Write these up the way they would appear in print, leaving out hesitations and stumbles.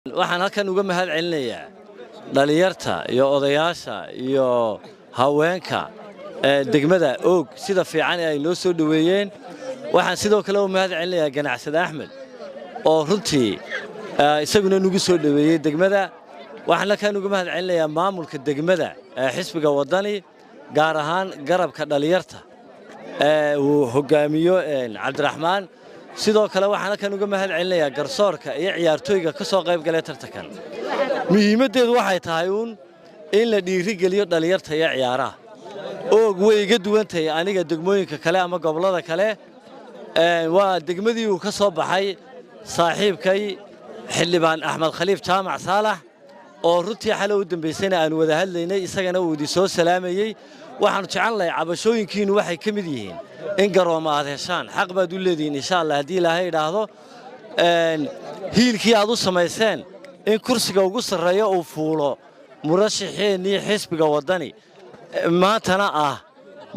Waxaan halkan uga mahad celinayaa dhalinyarta iyo odayaasha iyo haweenka degmada Oog sida fiican ee ay noo soo dhoweeyeen. Waxaan sidoo kale u mahad celinayaa ganacsade Axmed oo runtii isaguna nagu soo dhoweeyey degmada. Waxaan halkan uga mahad celinayaa maamulka degmada ee xisbiga Waddani, gaar ahaan garabka dhalinyarta ee uu hogaamiyo Cabdiraxmaan. Sidoo kale waxaan halkan uga mahad celinayaa garsoorka iyo ciyaartooyga ka soo qayb galay tartankan. Muhiimaddeedu waxay tahay uun in la dhiirigeliyo dhalinyarta iyo ciyaaraha. Oog way iga duwan tahay aniga degmooyinka kale ama gobollada kale. Waa degmadii uu ka soo baxay saaxiibkay xildhibaan Axmed Khaliif Jaamac Saalax, oo runtii xalay u dambaysayna aanu wada hadlaynay, isagana uu idin soo salaamayey. Waxaanu jecel lahay cabashooyinkiinnu waxay ka mid yihiin in garooma aad heshaan. Xaq baad u leedihiin, insha Allah, haddii Ilaahay idhaahdo. Hiilkii aad u samayseen in kursiga ugu sarreeya uu fuulo murashaxeennii xisbiga Waddani, maantana ah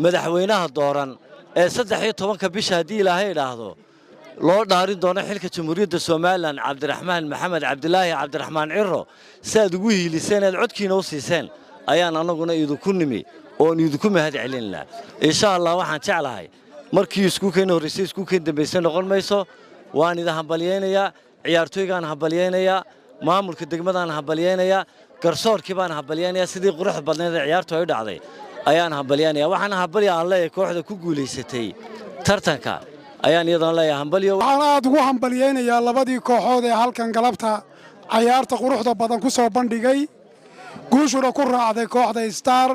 madaxweynaha dooran ee 13-ka bisha, haddii Ilaahay idhaahdo, loo dhaarin doono xilka Jamhuuriyadda Somalilan, Cabdiraxmaan Maxamed Cabdilaahi Cabdiraxmaan Ciro, si aad ugu hiiliseen aad codkiina u siiseen ayaan annaguna idinku nimi oon idinku mahad celinaynaa, insha Allah. Waxaan jeclahay markii iskuulkeenna horraysay iskuulkeen dambaysay noqon mayso. Waan idin hambalyaynayaa, ciyaartooygaan hambalyaynayaa, maamulka degmadaan hambalyaynayaa, garsoorkii baan hambalyaynayaa, sidii quruxda badnayd ee ciyaartu ay u dhacday ayaan hambalyaynaya. Waxaana hambalya aan leeyahay kooxda ku guulaysatay tartanka ayaan iyadana leeyahay hambalyo. Waxaan aad ugu hambalyaynayaa labadii kooxood ee halkan galabta cayaarta quruxda badan ku soo bandhigay, guushuna ku raacday kooxda Star.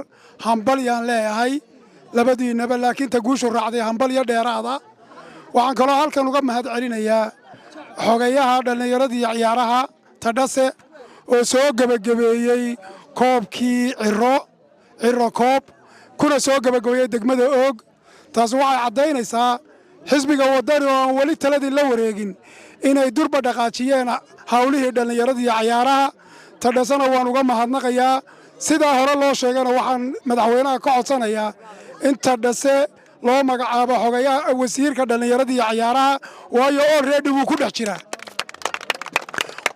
Hambalyaan leeyahay labadiinaba, laakiin ta guushu raacday hambalyo dheeraada. Waxaan kaloo halkan uga mahad celinayaa xogayaha dhallinyaradii ciyaaraha Tadhase oo soo gebagabeeyey koobkii Ciro Ciro Koob, kuna soo gebagabeeyey degmada Oog. Taas waxay caddaynaysaa xisbiga Waddani oo aan weli taladii la wareegin inay durba dhaqaajiyeen hawlihii dhallinyaradii cayaaraha. Tadhasena waan uga mahadnaqayaa. Sidaa hore loo sheegana, waxaan madaxweynaha ka codsanayaa in Tadhase loo magacaabo xogayaha wasiirka dhallinyaradii cayaaraha, waayo already wuu ku dhex jiraa.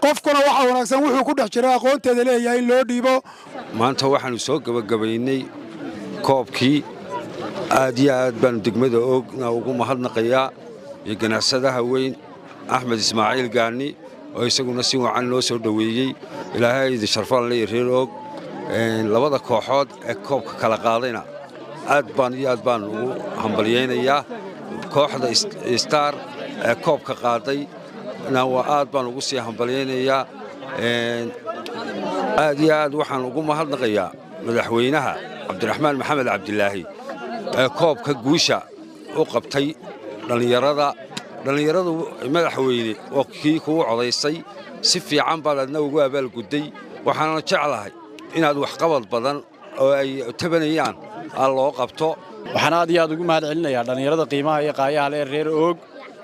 Qofkuna waxaa wanaagsan wuxuu ku dhex jira aqoonteeda leeyahay in loo dhiibo. Maanta waxaannu soo gebagabaynay koobkii. Aad iyo aad baannu degmada Oogna ugu mahadnaqayaa iyo ganacsadaha weyn Axmed Ismaaciil Gaani oo isaguna si wacan loo soo dhoweeyey. Ilaahay idin sharfaan leeya reer Oog. Labada kooxood ee koobka kala qaadayna aad baan iyo aad baan ugu hambalyaynayaa. Kooxda Star ee koobka qaaday waa aad baan ugu sii hambalyaynayaa. Aad iyo aad waxaan ugu mahadnaqayaa madaxweynaha Cabdiraxmaan Maxamed Cabdilaahi ee koobka guusha u qabtay dhallinyarada. Dhallinyaradu, madaxweyne, oo kii kugu codaysay, si fiican baad adna ugu abaalgudday. Waxaana jeclahay inaad waxqabad badan oo ay tabanayaan loo qabto. Waxaan aad iyo aad ugu mahad celinayaa dhallinyarada qiimaha iyo qaayaha leh reer Oog,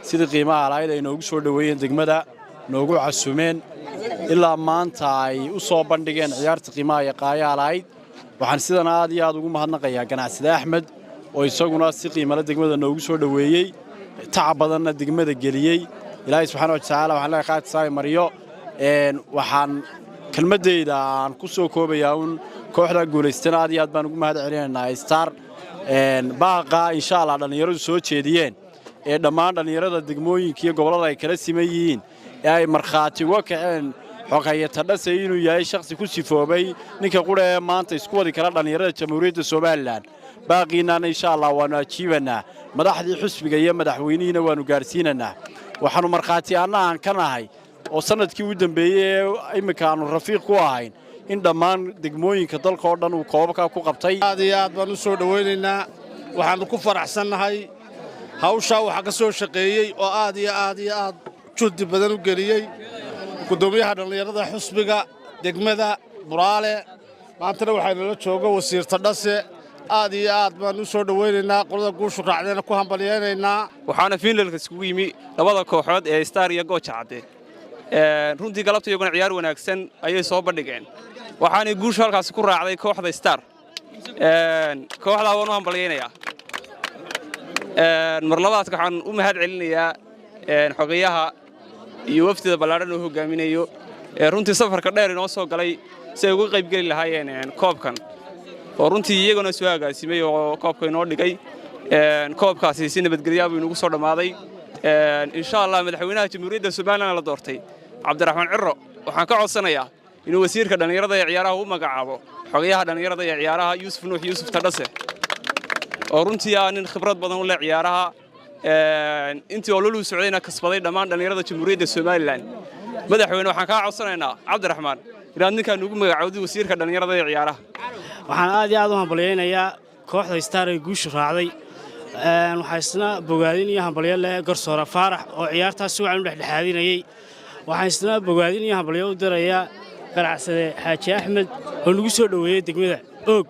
sidii qiimaha lahayd ay noogu soo dhoweeyeen degmada, noogu casumeen, ilaa maanta ay u soo bandhigeen ciyaarta qiimaha iyo qaayaha lahayd. Waxaan sidan aad iyo aad ugu mahadnaqayaa ganacsade Axmed oo isaguna si qiimale degmada noogu soo dhoweeyey, tacab badanna degmada geliyey. Ilaahay subxaana wa tacaala waxaan leeyahay qaadkiisa mariyo. Waxaan kelmaddayda aan ku soo koobayaa uun kooxda guulaystana aad iyo aad baan ugu mahad celinaynaa Star. Baaqa insha Allah dhallinyaradu soo jeediyeen ee dhammaan dhallinyarada degmooyinka iyo gobollada ay kala siman yihiin ee ay markhaati uga kaceen xoghaye Tadhase inuu yahay shakhsi ku sifoobay ninka qudha ee maanta isku wadi kara dhallinyarada Jamhuuriyadda Somalilan, baaqiinana insha Allah waannu ajiibanaa. Madaxdii xusbiga iyo madaxweynihiina waannu gaadhsiinanaa. Waxaannu markhaati anna aan ka nahay oo sannadkii u dambeeyey ee imminka aannu rafiiq ku ahayn in dhammaan degmooyinka dalka oo dhan uu koobabka ku qabtay. Aad iyo aad baan u soo dhowaynaynaa. Waxaannu ku faraxsannahay hawshaa waxaa ka soo shaqeeyey oo aad iyo aad iyo aad juhdi badan u geliyey guddoomiyaha dhallinyarada xusbiga degmada Buraale. Maantana waxaa nala jooga wasiir Tadhase. Aad iyo aad baan u soo dhowaynaynaa, qolada guushu raacdeena ku hambalyaynaynaa. Waxaana finalka iskugu yimi labada kooxood ee Star iyo Gooja Cadde. Runtii galabta iyaguna ciyaar wanaagsan ayay soo bandhigeen, waxaanay guushu halkaasi ku raacday kooxda Star. Kooxdaa waan u hambalyaynayaa. Mar labaadka waxaan u mahad celinayaa xogayaha iyo wafdida ballaadhan uu hogaaminayo. Ee runtii safarka dheer inoo soo galay si ay uga qaybgeli lahaayeen koobkan, oo runtii iyaguna soo agaasimay oo koobka inoo dhigay. Koobkaasi si nabadgelyaa buu inugu soo dhammaaday, insha Allah. Madaxweynaha Jamhuuriyadda Somaliland la doortay, Cabdiraxmaan Ciro, waxaan ka codsanayaa inuu wasiirka dhallinyarada ee ciyaaraha u magacaabo xogayaha dhallinyarada ee ciyaaraha, Yuusuf Nuux Yuusuf Tadhase, oo runtii ah nin khibrad badan u leh ciyaaraha, intii ololuu socdayna kasbaday dhammaan dhallinyarada Jamhuuriyadda Somaliland. Madaxweyne, waxaan kaa codsanaynaa, Cabdiraxmaan, inaad ninkaan ugu magacaawday wasiirka dhallinyarada ee ciyaaraha. Waxaan aad iyo aad u hambalyaynayaa kooxda Star ee guushu raacday. Waxaa isna bogaadin iyo hambalyo leh garsoore Faarax oo ciyaartaas si wacan u dhexdhexaadinayey. Waxaan isna bogaadin iyo hambalyo u dirayaa ganacsade Xaaji Axmed oo nagu soo dhoweeyey degmada Oog.